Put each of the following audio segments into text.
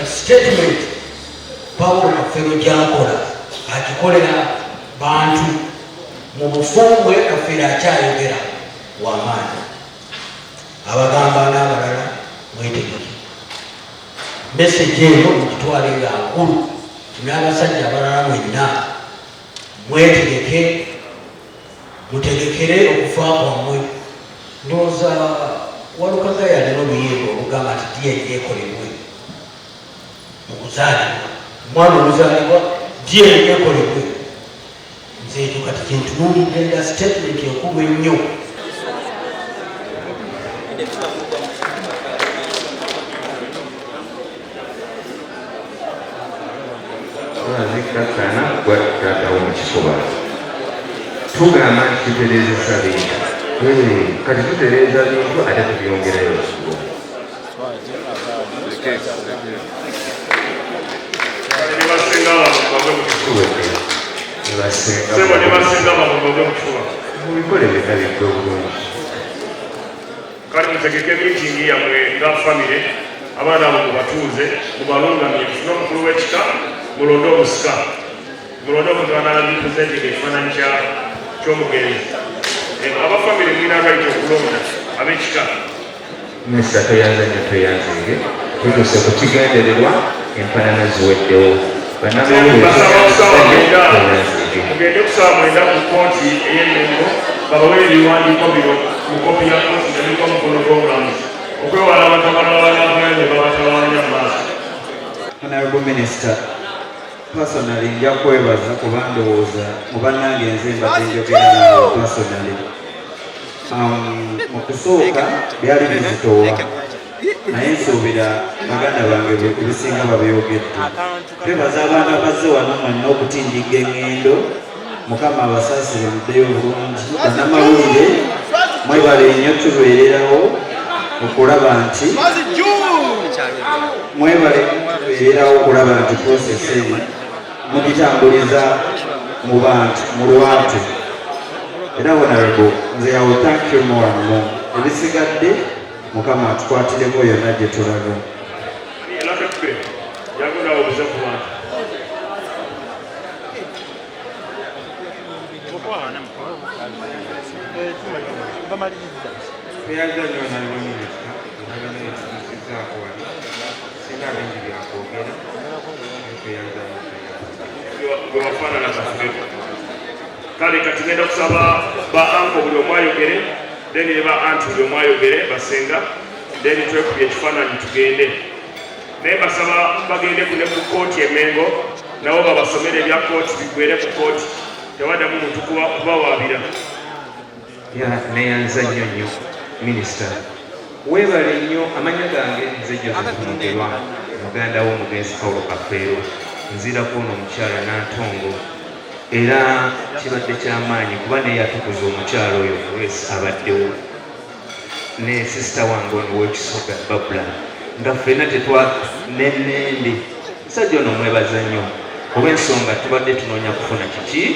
Kati statement Pawulo Kafeero gyakola agikolera bantu. Mu bufumbwe Kafeero akyayogera wamaanyi, abagamba n'abalala mwetegeke. Message eno mugitwale nga nkulu, n'abasajja abalala mwenna mwetegeke, mutegekere okufa kwammwe. Ndowooza Walukaga yalina oluyimba olugamba nti DNA ekolebwe mu kuzaalibwa, omwana oluzaalibwa DNA ekolebwe. Nze ekyo kati kyentunuulidde nga statement enkulu ennyo. Twazikkakkana gwa taata wo mu kifuba. Tugamba nti tutereezesa bintu. Kati tutereeza bintu ate tubyongerayo waggulu. Mubikole byonna biggwe bulungi. Kale mutegeke meeting yammwe nga famire, abaana abo mubatuuze, mubalungamye, mufune omukulu w'ekika, mulonde omusika, mulonde omuntu anaarepresenting ekifaananyi ky'omugenzi. Aba famire mulina right okulonda ab'ekika. Minisita tweyanza nnyo tweyanzeege tutuuse ku kigendererwa, empanana ziweddewo. Bannamawulire Basaba ku ssaawa 9, tweyanzeege. Mugende ku ssaawa 9 ku kkooti ey'Emmengo babawe ebiwandiiko bino mu kopi ya kkooti nga biriko omukono gw'omulamuzi, okwewala abantu abalala banaavaayo ne babatawaanya mu maaso. Honorable Minister, personally nja kwebaza kuba ndowooza mu bannange nze mbadde njogera naawe personally. Mu kusooka byali bizitowa, naye nsuubira baganda bange ebisinga babyogedde. Twebaza abaana bazze wano mwenna okutindigga eŋŋendo. Mukama abasaasire muddeyo bulungi. Bannamawulire mwebale nnyo, tubeererawo okulaba nti mwebale tubeererawo okulaba nti process eno mugitambuliza mu bantu mu lwatu. Era Honorable, nze I will thank you more and more. Ebisigadde Mukama atukwatireko yonna gye tulaga. Lakatube jangu nawe obuze ku bantu. Tweyanza nnyo Honorable Minister, byonna byonna byetutuusizzaako wano. Sirina bingi bya kwogera, naye tweyanza nnyo, tweyanza. Gwe wafaanana kafeero. Kale kati ngenda kusaba ba uncle buli omu ayogere, then ne ba aunty buli omu ayogere, basenga, then twekubye ekifaananyi tugende. Naye mbasaba bagende ku ne ku kkooti e Mengo nabo babasomere ebya kkooti, biggwere ku kkooti, tewaddamu muntu kubawaabira. Ya neyanza nnyo nnyo Minisita, weebale nnyo. Amannya gange nze Joseph Mugerwa, muganda w'omugenzi Paulo Kafeero. Nzira ku ono omukyala Nantongo, era kibadde kyamaanyi kuba naye yatukuza omukyala oyo Grace abaddewo ne sisita wange ono w'ekisoga Babula, nga ffenna tetwa nenende. Musajja ono mwebaza nnyo olw'ensonga tubadde tunoonya kufuna kiki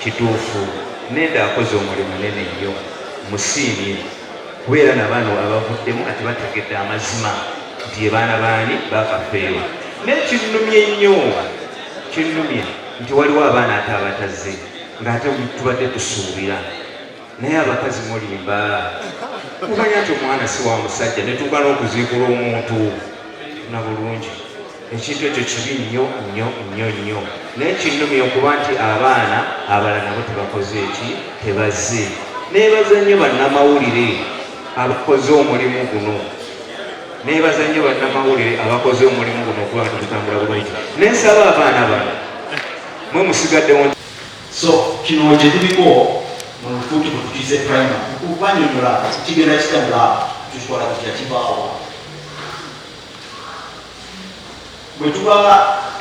kituufu. Nenda akoze omulimu munene nnyo, musiimye kubeera na bano abavuddemu ate bategedde amazima nti ye baana baani bakafeero. Naye kinnumye nnyo, kinnumye nti waliwo abaana ate abatazze ng'ate tubadde tusuubira. Naye abakazi mulimba, mumanya nti omwana si wa musajja netuuka n'okuziikula omuntu na bulungi. Ekintu ekyo kibi nnyo nnyo nnyo nnyo. Naye kinnumye okuba nti abaana abalala nabo tebakoze eki, tebazze. Neebaza nnyo bannamawulire abakoze omulimu guno, neebaza nnyo bannamawulire abakoze omulimu guno okuba nga tutambula bulungi. Nensaba abaana bano mwe musigaddewo. So kino kye tuliko mu lufuuti bwe tukiise primer okubanyonyola kigenda kitya mu lab, tukikola tutya, kivaawo. Bwe tuba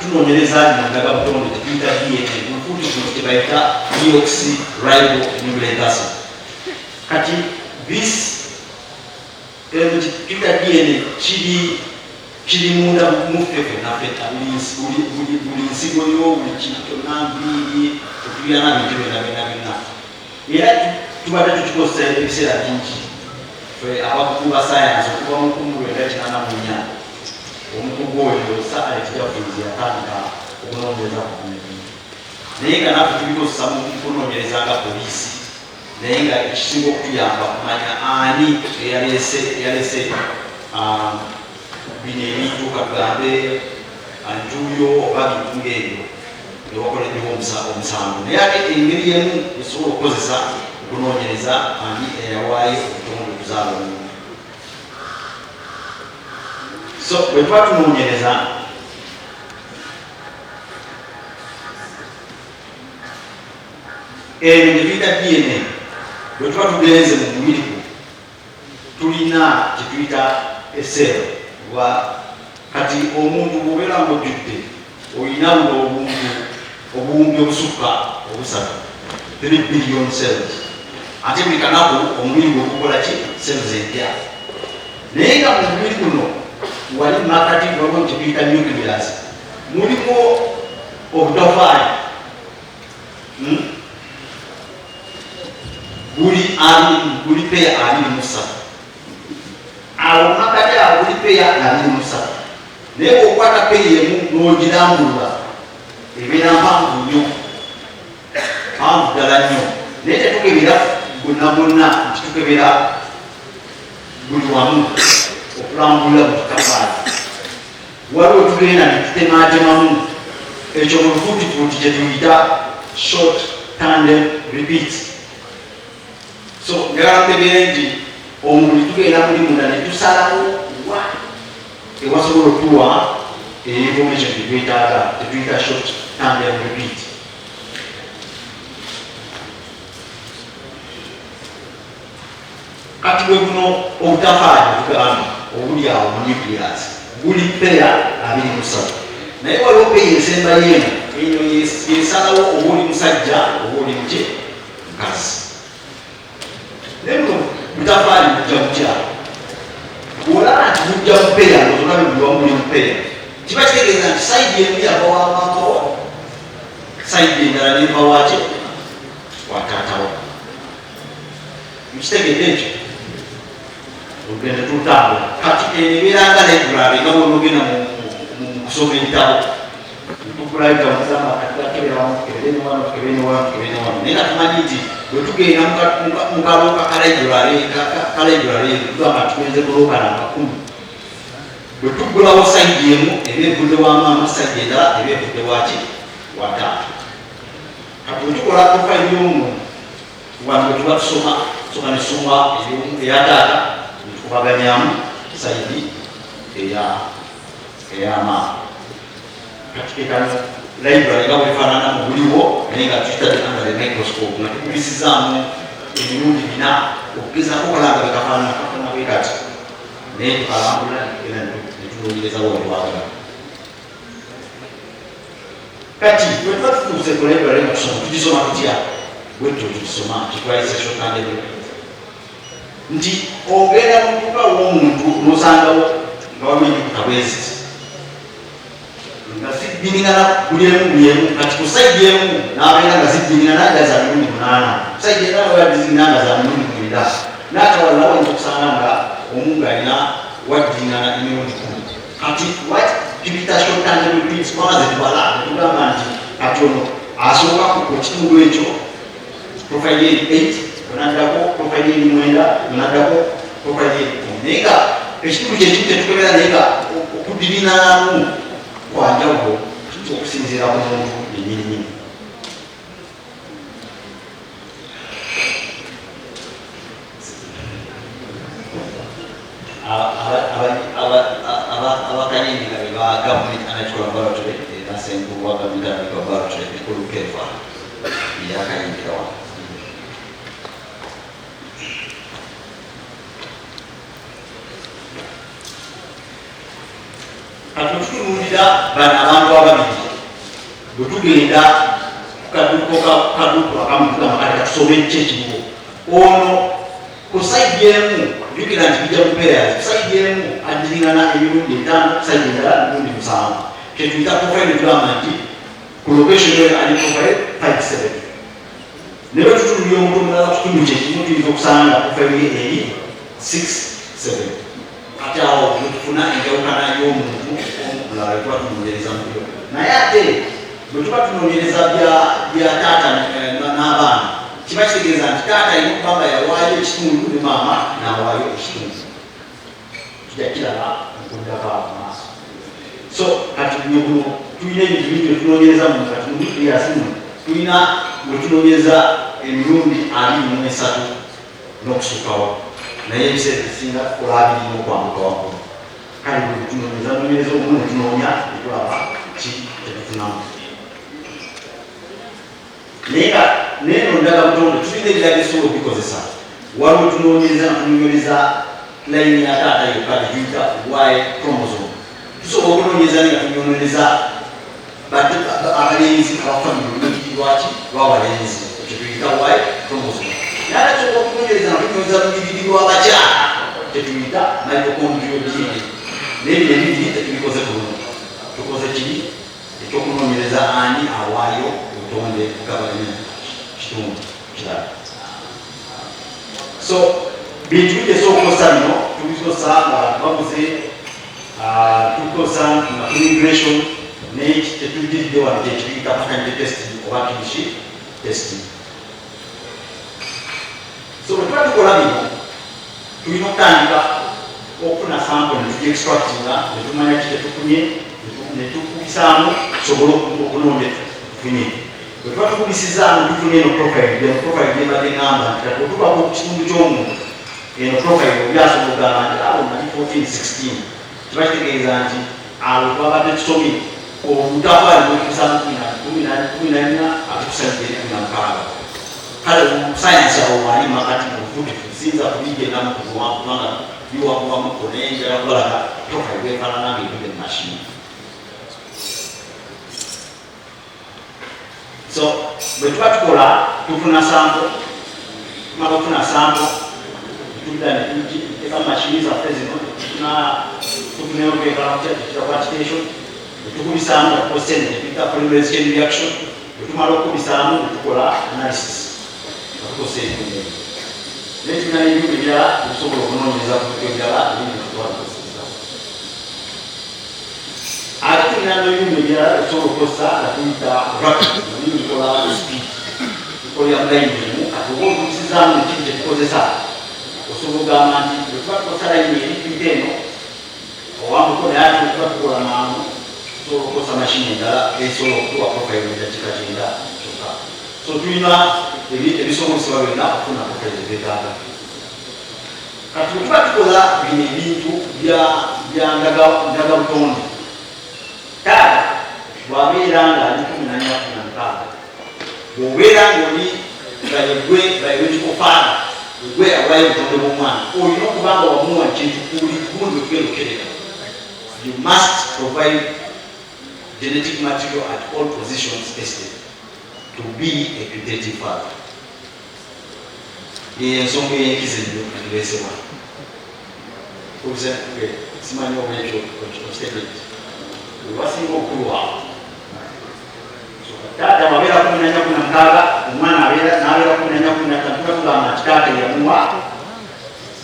tunoonyereza mu ndagabutonde tetuyita DNA, mu lufuuti kino kye bayita deoxyribonucleic acid. Kati this eno tuyita DNA kiri munda muffe ffenna ffenna, buli nsigo yo, buli kintu kyonna, nviiri tetuyana bintu byonna byonna byonna. Era tubadde tukikozesa ebiseera bingi ffe abakugu ba sayansi okuva mu 1984. Omukugu oyo Sir Alex Jeffreys yatandika okunoonyereza ku bino ebintu, naye nga naffe tubikozesa mu kunoonyereza nga poliisi, naye nga ekisinga okutuyamba kumanya ani eyalese bino ebintu, katugambe njuyo oba bintu ng'ebyo ewakoleddewo omusango. Naye ate engeri emu esobola okukozesa okunoonyereza ani eyawaayo obutonde okuzaala omuntu. So bwe tuba tunoonyereza, ebyo bye tuyita DNA, bwe tuba tugenze mu mubiri gwo, tulina kye tuyita e cell. Oba kati omuntu bw'obeera ng'ojjudde, olina buno obuntu obuwumbi obusukka obusatu, 3 billion cells, ate buli kanaku omubiri gwe gukola ki? Cells empya. Naye nga mu mubiri guno wali makati waliwo kye tuyita nucleus, mulimu obutafaali Buli abiri, buli peya 23. Awo makati awo buli peya 23, naye bw'okwata peya emu n'ogirambulula ebeera mpanvu nnyo, mpanvu ddala nnyo, naye tetukebera gonna gonna nti tukebera buli wamu okulambulula buli tafaali. Waliwo tugenda ne tutematemamu ekyo mu lufuutifuuti kye tuyita short tandem repeat. So njagala mutegeere nti omubiri tugenda muli munda ne tusalawo wa ewasobola otuwa information gyetwetaaga, tetuyita short tandem repeat. Kati bwe buno obutafaali bwetugamba obuli awo mu nucleus buli peya 23, naye waliwo peya esembayo eno, eno yesalawo oba oli musajja oba oli muki mukazi. Naye buno butafaali bujja butya? Bw'olaba nti bujja mu peya, ng'otolabe buli wamu buli mu peya, kiba kitegeeza nti sayidi emu yava wa maama wo, sayidi endala neva waki? Wa taata wo. Mukitegedde ekyo? Olugendo tulutambula. Kati eno ebeera nga library, nga bw'onoogenda mu kusoma ebitabo, tugulayo ebitabo tugamba kati bakebera wano, tukebere ne wano, tukebere ne wano, tukebere ne wano, naye nga tumanyi nti bwe tugenda mu kalooka ka library, ka library eno, tugamba tugenze kulooka namba 10. Bwe tuggulawo sayidi emu eba evudde wa maama, sayidi endala eba evudde waki? Wa taata. Kati bwe tukola profile y'omuntu wano, bwe tuba tusoma, tusoma ne tusoma eya taata, netukubaganyamu sayidi eya maama. Kati kekano library nga bwefaanana mu buliwo, naye nga tukitadde under the microscope, nga tukubisizaamu emirundi bina okugezaako okulaba nga bwekafaanana. Kafaanana bwe kati, naye tukalambula era netunoonyerezawo wetwagala. Kati bwe tuba tutuuse ku library nga tusoma, tugisoma tutya? Bwetyo tugisoma, kitwayise short tandem repeat, nti ogenda mu dduuka w'omuntu n'osangawo nga waliwo ennyukuta bweziti nga ziddiringana buli emu buli emu. Kati ku sayidi emu n'abeera nga ziddiringana nga za mirundi 8, ku sayidi endala waba ziddiringana nga za mirundi 9, n'atawalala wayinza okusanga nga omu ng'alina waddiringana emirundi 10. Kati tubiyita short tandem repeats kubanga zetubala netugamba nti kati ono asooka ku kitundu ekyo profile eri 8, onaddako profile eri 9, onaddako profile eri 10, naye nga ekitundu kyekimu kyetukebera, naye nga okudirinamu kwanjawulo okusinziira ku muntu yenyininyini. Abakanyingi nga beba Government Analytical Laboratory era ssenkulu wa Government Analytical Laboratory enkulu Kefa yakayingira wano. Kati bwe tutunuulira bano abantu ababiri, bwe tugenda kukaduuko kaduuko akamu, tugamba kati katusome ki ekiriwo. Ono ku sayidi emu, jjukira nti bijja mu pairs, ku sayidi emu addiringana emirundi 5, ku sayidi endala emirundi 7, kyetuyita profile. Tugamba nti ku location eyo ali profile 57. Naye bwe tutunuulira omuntu omulala ku kitundu kyekimu, tuyinza okusanga nga profile ye eri 67. Kati awo bwetufuna enjawukana y'omuntu omulala tuba tunoonyereza mu byo. Naye ate bwe tuba tunoonyereza bya taata n'abaana, kiba kitegeeza nti taata alina okuba nga yawaayo ekitundu ne maama n'awaayo ekitundu. Tujja kiraba mukuddako awo mu maaso. So kati buno tulina ebintu bingi byetunoonyereza mu kati mu nucleus muno tulina bwe tunoonyereza emirundi 23 n'okusukkawo, naye ebiseera ebisinga tukola 20 n'okwambuka waggulu. Kale bwe tunoonyereza noonyereza obumu ne tunoonya ne tulaba ki kyetufunamu. Naye nga neeno ndaga butonde tulina ebirala byetusobola okubikozesa. Waliwo tunoonyereza nga tunoonyereza layini ya taata yokka gyetuyita Y chromosome. Tusobola okunoonyereza nga tunoonyereza abalenzi aba family olunyiriri lwaki lw'abalenzi, ekyo tuyita Y chromosome. Naye ate tusobola okunoonyereza nga tunoonyereza lunyiriri lw'abakyala kyetuyita mitochondrial DNA. Naye bino ebibiri tetubikoze ku luno, tukoze kiri ekyokunoonyereza ani awaayo obutonde bugabanya kitundu kirala. So bintu bigyesa okukozesa bino tubikozesa nga abantu bakuze, tubikozesa nga ku immigration, naye tetubigiridde wano kyekibiyita paternity testing oba kinship testing. So bwe tuba tukola bino tulina okutandika okufuna sample ne tugiextractinga ne tumanya ki kyetufunye ne tukubisaamu tusobole okunoonya tufunye. Bwe tuba tukubisizaamu tufuna eno profile, eno profile gye mbadde ŋŋamba nti kati otuuka ku kitundu ky'omuntu eno profile oli asobola okugamba nti awo nali 14 16, kiba kitegeeza nti awo twabadde tusomye obutafaali bwetukusaamu 14 ate tusalidde eri 16. Kale sayansi awo waali makati mu bufuutifu, siyinza kubigendamu kubuwanvu kubanga biwaguwamuko, naye njagala kubalaga profile bwefaanana ng'evudde mu mashini. So bwe tuba tukola tufuna sample, tumala okufuna sample tudda ne tuteeka mu mashini zaffe zino, tufuneyo kekala quantitation, netukubisaamu nga tukozesa eno gyetuyita polymerase chain reaction. Bwe tumala okukubisaamu ne tukola analysis nga tukozesa ebyuma ebyo. Naye tulina n'ebyuma ebirala ebisobola okunoonyereza ku bintu ebirala ebindi tuba tukozesa. Ate tulina n'ebyuma ebirala ebisobola okukozesa nga tuyita rapid, nabyo bikola speed, bikolera mu layini emu. Kati oba otuusizaamu ekintu kye tukozesa, osobola okugamba nti bwe tuba tukozesa layini eri tuyita eno owambuko, naye ate bwe tuba tukola mangu tusobola okukozesa mashini endala esobola okutuwa profile mu dakiika 90 kyokka. So tulina ebisobozesebwa byonna okufuna profile ezeetaaga. Kati bwe tuba tukola bino ebintu bya ndagabutonde, taata bw'abeera ng'ali 14 16, bw'obeera ng'oli nga yegwe biological father, yegwe awaayo obutonde bw'omwana, olina okuba nga wamuwa ekintu ku buli gundi wetugenda okukerera. You must provide genetic material at all positions tested to be a putative father. Yeyo ensonga ey'enkizo ennyo etuleesebwa. Simanyi oba ekyo okitegedde. Webasinga obukulu awo. Taata wabeera 14 16, omwana n'abeera 14 15, tuba tugamba nti taata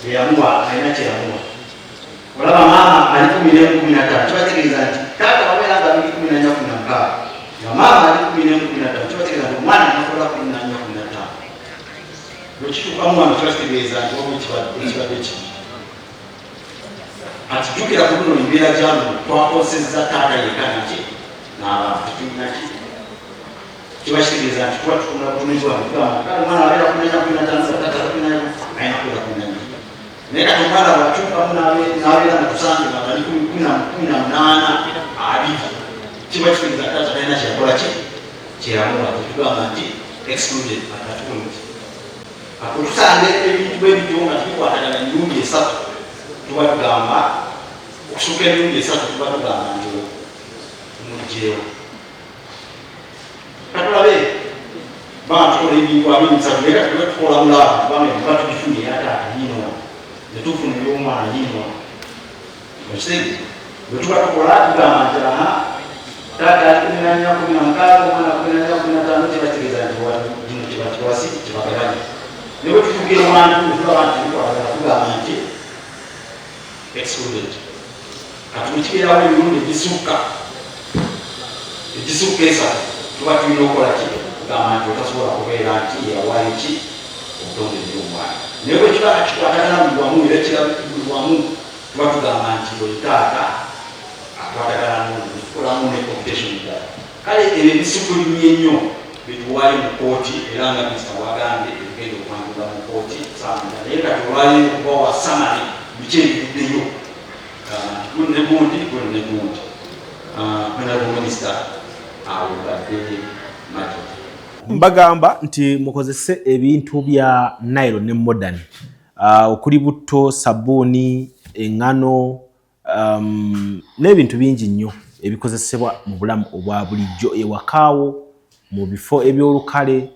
eyamuwa alina kyeyamuwa. Olaba maama ali 11 15, kiba kitegeeza nti taata wabeera nga ali 14 16 nga maama ali 11 15, kiba kitegeeza nti omwana anakola 14 15. Bwe kituukamu wano kiba kitegeeza nti waliwo ekibadde kibi. Kati jjukira ku luno embeera gya luno twakozesezza taata yekka naki n'abaana tetulina ki, kiba kitegeeza nti tuba tutunula butunuzi wano tugamba kale omwana abeera 14 15 nga taata 14 alina kubeera 14. Naye kati omwana bw'akyukamu n'abeera nga tusange nga ali 18 20, kiba kitegeeza taata talina kyeyakola ki kyeyamuwa, tetugamba nti excluded atatunti. Kati otusanga ebintu bwe bityo nga tebikwatagana emirundi esatu, tuba tugamba okusukka emirundi esatu tuba tugamba nti mugyewo. Katulabe baa tukola ebintu 23, naye kati tuba tukola mulaavu kubanga tuba tugifunye eya taata yiino ne tufuna ey'omwana yiino. Okitegeera? Bwe tuba tukola tugamba nti aha taata ali 14 16, omwana 14 15, kiba kitegeeza nti kino kiba kiwasi kibagabanya. Ne bwe tutuuka ewantu ne tulaba nti bikwatagana, tugamba nti Excluded. Kati bwekibeerawo emirundi egisukka esatu, tuba tulina okukola ki? Kugamba nti otasobola kubeera nti yawaayo ki obutonde eri omwana. Naye bwe kiba kikwatagana buli wamu era kira buli wamu, tuba tugamba nti oyo taata akwatagana n'ono, tukolamu ne computation ddala. Kale ebyo ebisukulimye ennyo bituwaayo mu kooti, era nga minisita bwagambye, ebigenda okwanjula mu kooti saamanya. Naye kati olwaleero okubawa summary biki ebivuddeyo, gamba nti gundi ne gundi, gundi ne gundi. Honorable Minister, awo mbadde major. Mbagamba nti mukozese ebintu bya Nile ne Modern, okuli butto, sabbuuni, eŋŋano, n'ebintu bingi nnyo ebikozesebwa mu bulamu obwa bulijjo ewakaawo, mu bifo ebyolukale,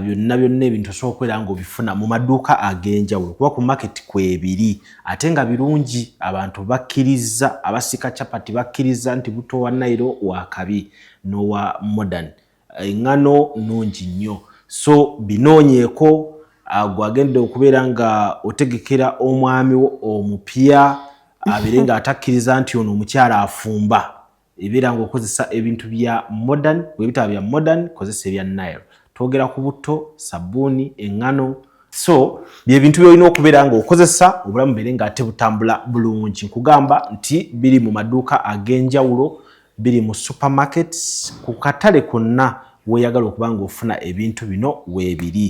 byonna byonna ebintu osobola okubeera ng'obifuna mu maduuka ag'enjawulo, kuba ku market kwebiri, ate nga birungi. Abantu bakkiriza, abasika chapati bakkiriza nti buto wa Nile wa kabi n'owa Modern, eŋŋano nnungi nnyo. So binoonyeeko gwagenda okubeera nga otegekera omwami wo omupya, abeere nga atakkiriza nti ono omukyala afumba. Ebeera ng'okozesa ebintu bya Modern. Bwe bitaba bya Modern, kozesa ebya Nile. Twogera ku butto, sabbuuni, eŋŋano. So byebintu byolina okubeera ng'okozesa obulamu beere nga ate butambula bulungi. Nkugamba nti biri mu maduuka ag'enjawulo, biri mu supermarkets, ku katale konna weeyagala okuba ng'ofuna ebintu bino weebiri.